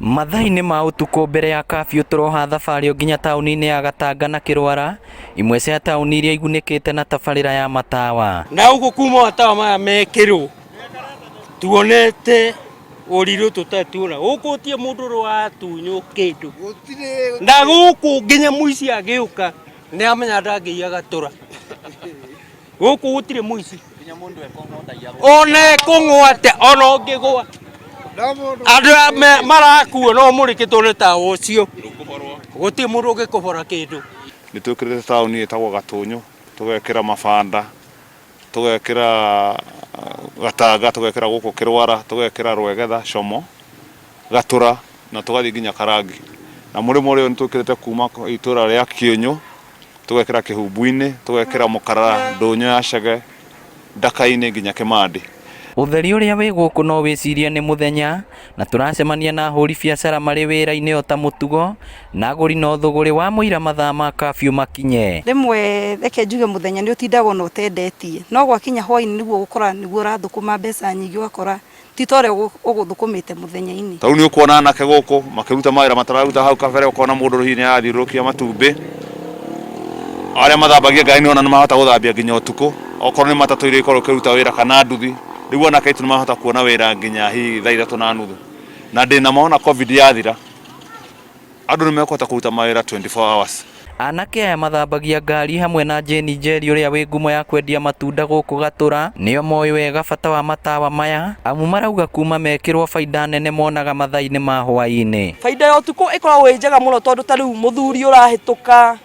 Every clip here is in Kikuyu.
Mathaa-inĩ ma ũtukũ mbere ya kabiũ tũroha thabarĩ o nginya taũni-inĩ ya Gatanga na Kĩrwara, imwe cia taũni iria igunĩkĩte na tabarĩra ya matawa. Na ũguo kuma matawa maya mekĩrwo tuonete ũrirũ tũtarĩ tuona gũkũ gũtirĩ mũndũ ũratunywo kĩndũ na gũkũ nginya mũici agĩũka nĩ amenya ndangĩiya gatũra. Gũkũ gũtirĩ mũici ona ekũng'wa atĩa ona ũngĩgwa andũ aya marakuo no mũrĩkĩtwo nĩ tawa ũcio gũtirĩ mũndũ ũngĩkũbora kĩndũ. Nĩ twĩkĩrĩte taũni ĩtagwo Gatũnyũ, tũgekĩra Mabanda, tũgekĩra Gatanga, tũgekĩra gũkũ Kĩrwara, tũgekĩra Rwegetha, Como, Gatũra na tũgathiĩ nginya Karangi. Na mũrĩmo ũrĩa nĩ twĩkĩrĩte kuma itũra rĩa Kĩũnyũ tũgekĩra Kĩhumbu-inĩ, tũgekĩra Mũkarara, Ndũnyũ ya Chege, Ndaka-inĩ nginya Kĩmandĩ. Ũtheri ũrĩa wĩ gũkũ no wĩcirie nĩ mũthenya, na tũracemania na ahũri biacara marĩ wĩra-inĩ o ta mũtugo, na agũri no thũgũrĩ wa mũira mathaa ma kabiũ makinye. Rĩmwe reke njuge mũthenya nĩ ũtindaga ona ũtendetie, no gwakinya hwainĩ nĩguo ũgũkora nĩguo ũrathũkũma mbeca nyingĩ ũgakora ti ta ũrĩa ũgũthũkũmĩte mũthenya-inĩ. Ta rĩu nĩ ũkuona anake gũkũ makĩruta mawĩra matararuta hau kabere, ũkona mũndũ hihi nĩ arathiũrũrũkia matumbĩ. Arĩa mathambagia ngari nĩ ũrona nĩ marahota gũthambia nginya ũtukũ, okorwo nĩ matatũ iria ikoragwo ikĩruta wĩra kana nduthi, rĩu anake aitũ nĩ marahota kuona wĩra nginya hihi thaa ithatũ na nuthu. Na ndĩna ma ona Covid yathira, Andũ nĩ mekũhota kũruta mawĩra 24 hours. Anake aya mathambagia ngari hamwe na Jane Njeri ũrĩa wĩ ngumo ya kwendia matunda gũkũ Gatũra nĩo moĩ wega bata wa matawa maya amu marauga kuma mekĩrwo baida nene monaga mathaa-inĩ ma hwaĩ-inĩ. Baida ya ũtukũ ĩkoragwo ĩ njega mũno tondũ ta rĩu mũthuri ũrahĩtũka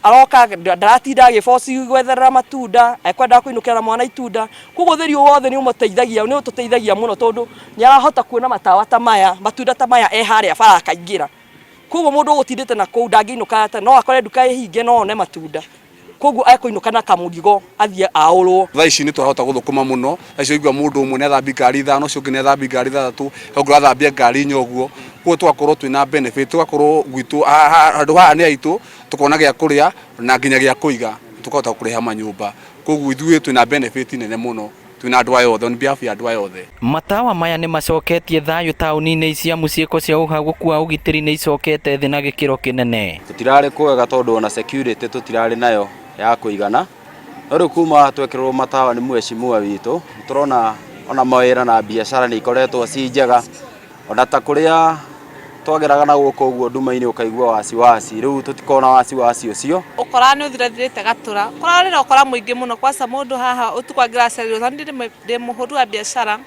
aroka ndaratinda agĩboci gwetherera matunda ekwendaga kũinũkĩra na mwana itunda koguo ũtheri ũyũ wothe nĩ ũmũteithagia nĩ ũtũteithagia mũno tondũ nĩ arahota kuona matawa ta maya matunda ta maya e harĩa bara akaingĩra koguo mũndũ ũgũtindĩte na kũu ndangĩinũka tene no akore nduka ĩhinge no one matunda koguo ekũinũka na kamũrigo athiĩ aũrwo. Thaa ici nĩ tũrahota gũthũkũma mũno, thaa ici ũraigua mũndũ ũmwe nĩ athambia ngari ithano, ũcio ũngĩ nĩ athambia ngari ithathatũ, he ũngĩ ũrathambia ngari inya ũguo, koguo tũgakorwo twĩna benefit, tũgakorwo gwitũ handũ haha nĩ haitũ, tũkona gĩa kũrĩa na nginya gĩa kũiga, tũkahota kũrĩha manyũmba, koguo ithuĩ twĩna benefit nene mũno twĩna andũ aya othe on behalf ya andũ aya othe. Matawa maya nĩ macoketie thayũ taũni-inĩ ici amu ciĩko cia ũhagũku wa ũgitĩri nĩ icokete thĩ na gĩkĩro kĩnene. Tũtirarĩ kwega tondũ ona security tũtirarĩ nayo ya kũigana, no rĩu kuma twekĩrĩrwo matawa nĩ mheshimiwa witũ, nĩ tũrona ona mawĩra na biacara nĩ ikoretwo ci njega. Ona ta kũrĩa twageraga na gũkũ ũguo nduma-inĩ ũkaigua wasiwasi, rĩu tũtikoragwo na wasiwasi ũcio. Ũkora nĩ ũthirathirĩte gatũra, ũrarĩ na ũkora mũingĩ mũno kwanza mũndũ haha ũtukũ angĩracereirwo, ta niĩ ndĩ mũhũri wa biacara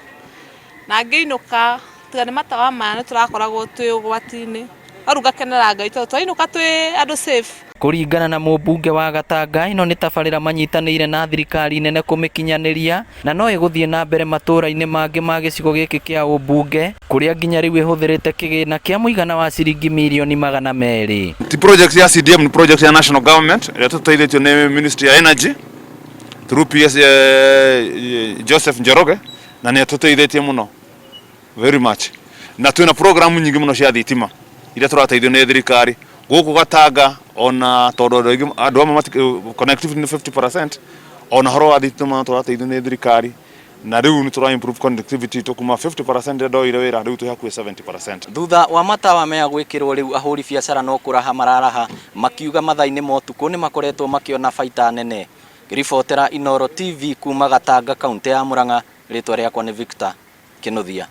na ngĩinũka tiga nĩ matawa maya nĩ tũrakoragwo twĩ ũgwati-inĩ, no rĩu ngakenera Ngai tondũ twainũka twĩ andũ safe. Kũringana na mũmbunge wa Gatanga, ĩno nĩ tabarĩra manyitanĩire na thirikari nene kũmĩkinyanĩria na no ĩgũthiĩ na mbere matũũra-inĩ mangĩ ma gĩcigo gĩkĩ kĩa ũmbunge kũrĩa nginya rĩu ĩhũthĩrĩte kĩgĩna kĩa mũigana wa ciringi mirioni 200. Ti project ya CDM, ni project ya national government ĩrĩa tũteithĩtio nĩ Ministry ya Energy through PS Joseph Njoroge na nĩ atũteithĩtie mũno very much na twĩna program nyingĩ mũno cia thitima iria tũrateithio nĩ thirikari gũkũ Gatanga ona tondũ andũ aingĩ andũ amwe connectivity nĩ 50% ona horo wa thitima tũrateithio nĩ thirikari na rĩu nĩ tũra improve connectivity itũ kuma 50% rĩrĩa ndoire wĩra rĩu twĩ hakuhĩ 70%. Thutha wa matawa maya gwĩkĩrwo rĩu ahũri biacara no kũraha mararaha makiuga mathaa-inĩ ma ũtukũ nĩ makoretwo makĩona baita nene. Ngĩribotera Inooro TV kuma Gatanga kauntĩ ya Murang'a, rĩtwa rĩakwa nĩ Victor Kĩnuthia.